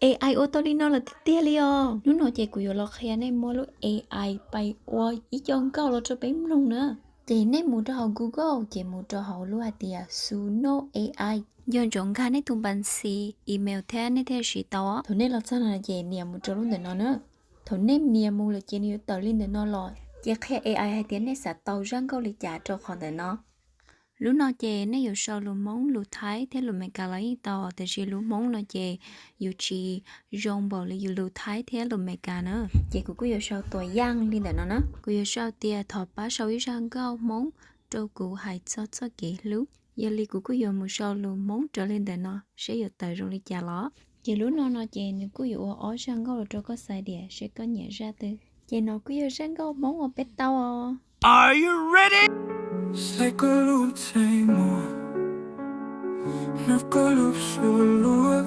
A I ua tau li no lawm tiag tiag li os. Hnub no ces kuv yuav los qhia nej muab lub A I pais ua ib co nkauj los rau peb mloog na. Ces nej mus rau hauv Google ces mus rau hauv lub hais tias Suno A I, nco ntsoov nkag nej tus npa xis, email thiab nej thiaj siv tau. Thaum nej los txog no ces nias mus rau lub ntawm no na. Thaum nej nias mus lawm ces nws yuav tawm li ntawm no los, ces qhia A I hais tias nej xav tau zaj nkauj li cas rau qhov ntawm no. Lub no ces nej yuav sau lus Hmoob, lus Thaib thiab lus Meskas los yeej tau, tiam sis lus Hmoob no ces yus tsis zoo npaum li yus lus Thaib thiab lus Meskas na. Ces kuv kuj yuav sau tuam yaj li ntawm no na. Kuv yuav sau tias thov pab sau ib zaj nkauj Hmoob rau kuv hais txog txoj kev hlub. Yog li kuv kuj yuav mus sau lus Hmoob raws li ntawm no seb yuav tawm zoo li cas los. Ces lub no no ces nws kuj yuav ua ob zaj nkauj los rau koj xaiv diam seb koj nyiam zaj twg. Ces no kuj yog zaj nkauj Hmoob uas peb tau os. Are you ready? Saib koj lub ntsej muag, nrog koj lub suab luag